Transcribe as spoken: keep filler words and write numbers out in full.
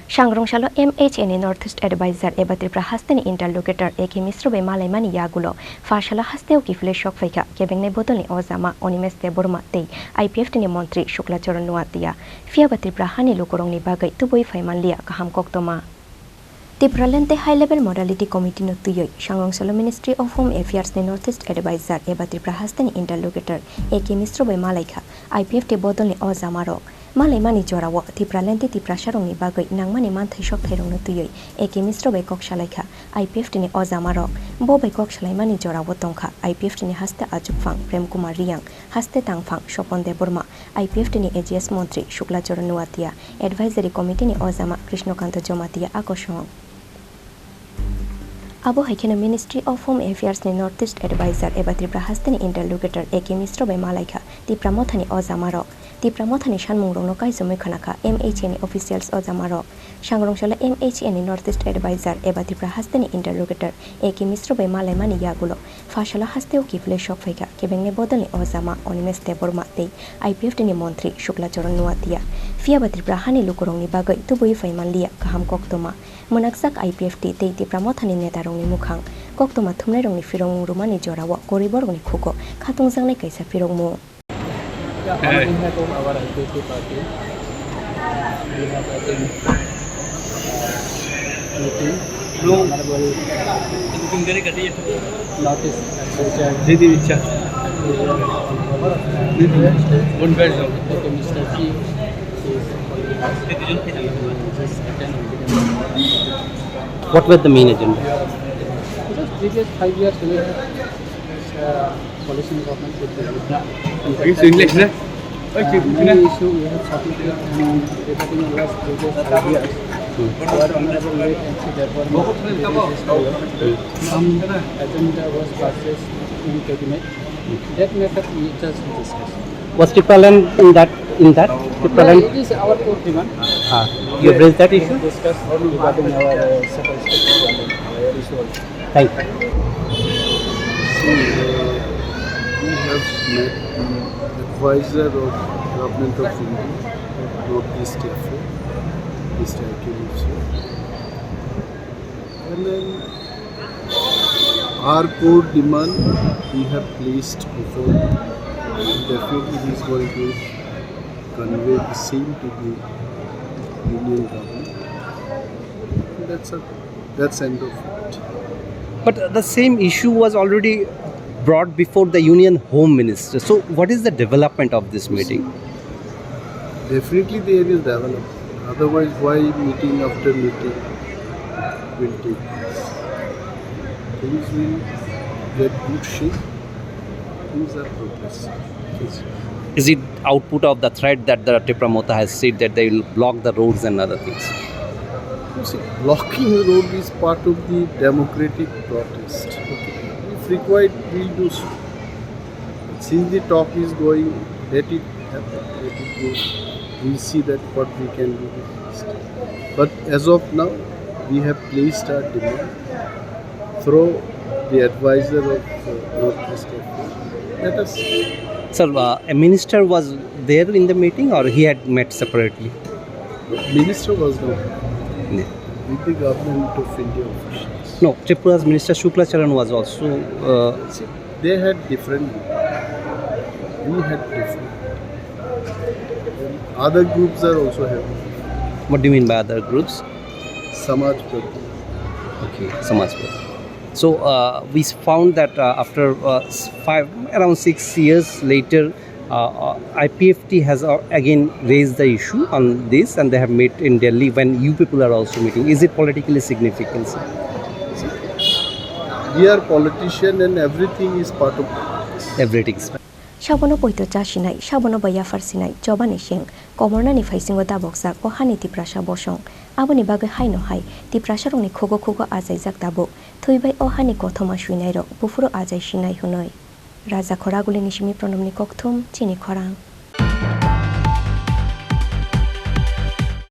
Sangrong salo M H A ni North East Advisor eba Tripura haste ni interlocutor A K Misra bai malaimani yagulo pha salo hasteo kiphilwi sok phaikha kebengnai bodol ni ojama Animesh Debbarma tei I P F T ni montri Shukla Charan Noatia. Phiyaba Tripura hani lukurokni bagwi tubui phaimanliya kaham koktwma. Tipraland tei High Level Modality Committee no twiwi Sangrongsalo Ministry of Home Affairs ni North East Advisor eba Tripura haste ni interlocutor A K Misra bai malaikha I P F T bodol ni ojamarok. Malaimani jorao Tipraland tei Tiprasarokni bagwi nangmani manthai sokthairokno twiwi A K Misra bai kok salaikha I P F T ni ojamarok. Bo bai kok salaimani jorao tongkha I P F T ni haste achukphang Prem Kumar Reang, haste tangphang Sopon Debbarma, I P F T ni A G S montri Shukla Charan Noatia, Advisory Committee ni ojama Krishna Kanta Jamatia akosong. Abo hai kheno Ministry of Home Affairs ni North East Advisor eba Tripura haste ni interlocutor A K Misra bai malaikha Tipra Motha ni ojamarok. Tipra Motha ni sanmungrokno kaichomwi khwnakha M H A ni officials ojamarok. Sangrongsalo M H A ni North East Advisor eba Tripura haste ni interlocutor A K Misra bai malaimani yagulo pha salo hasteo kiphilwi sok phaikha kebengnai bodol ni ojama Animesh Debbarma tei I P F T ni montri Shukla Charan Noatia. Phiyaba Tripura hani lukurokni bagwi tubui phaimanliya kaham koktwma. Mwnakjak I P F T tei Tipra Mothani netarokni mwkhang koktwma thumnairokni phirokmung rwmani jorao kwrwi borokni khugo khatungjaknai kaisa phirokmung. Yeah, on behalf of our I P F T party, we have attended, uh, meeting. Honorable North East Advisor, Mister P, is just attend. What were the main agenda? Just previous five years we have, uh, coalition government with the English, na? Uh, many issue we have submitted and regarding the last previous five years. Hmm. Our Honorable late M C Debbarma, hmm, some agenda was passed in cabinet. That matter we just discussed. Was Tipraland in that, in that? Tipraland? Yeah, it is our core demand. Ah, you raised that issue? Discuss regarding our, uh, separate state. Thank you. See, uh, we have met the advisor of Government of India, North East Affair, Mister A K Misra. And then our core demand we have placed before. Definitely he is going to convey the same to the union government. That's a, that's end of it. But the same issue was already brought before the Union Home Minister. So what is the development of this meeting? Definitely there is development. Otherwise, why meeting after meeting will take place? Things will get good shape. Things are progressing. Is it output of the threat that the Tipra Motha has said that they will block the roads and other things? You see, blocking the road is part of the democratic protest. If required, we'll do so. But since the talk is going, let it happen, let it go. We'll see that what we can do next. But as of now, we have placed our demand through the advisor of, uh, North East F A. Let us see. Sir, uh, a minister was there in the meeting, or he had met separately? Minister was not there. Yeah. With the Government of India officials. No, Tripura's Minister Shukla Charan was also, uh, see, they had different, we had different. Other groups are also having. What do you mean by other groups? Samaj Prati. Okay, Samaj Prati. So, uh, we found that, uh, after, uh, s-, five, around six years later, uh, uh, I P F T has, uh, again raised the issue on this, and they have met in Delhi when you people are also meeting. Is it politically significant, sir? We are politician and everything is part of politics. Everything is. Sabono poito cha sinai, sabono bai yaphar sinai, chobani seng, komornani phaisingo dabokjak o hani Tiprasa bosong. Aboni bagwi haino hai Tiprasarokni khugo khugo achaijak tabuk. Thwibai o hani kothoma swinairok buphuru achai sinai hwnwi. Raja Khoragulini simi Pranobni kokthum, chini khorang.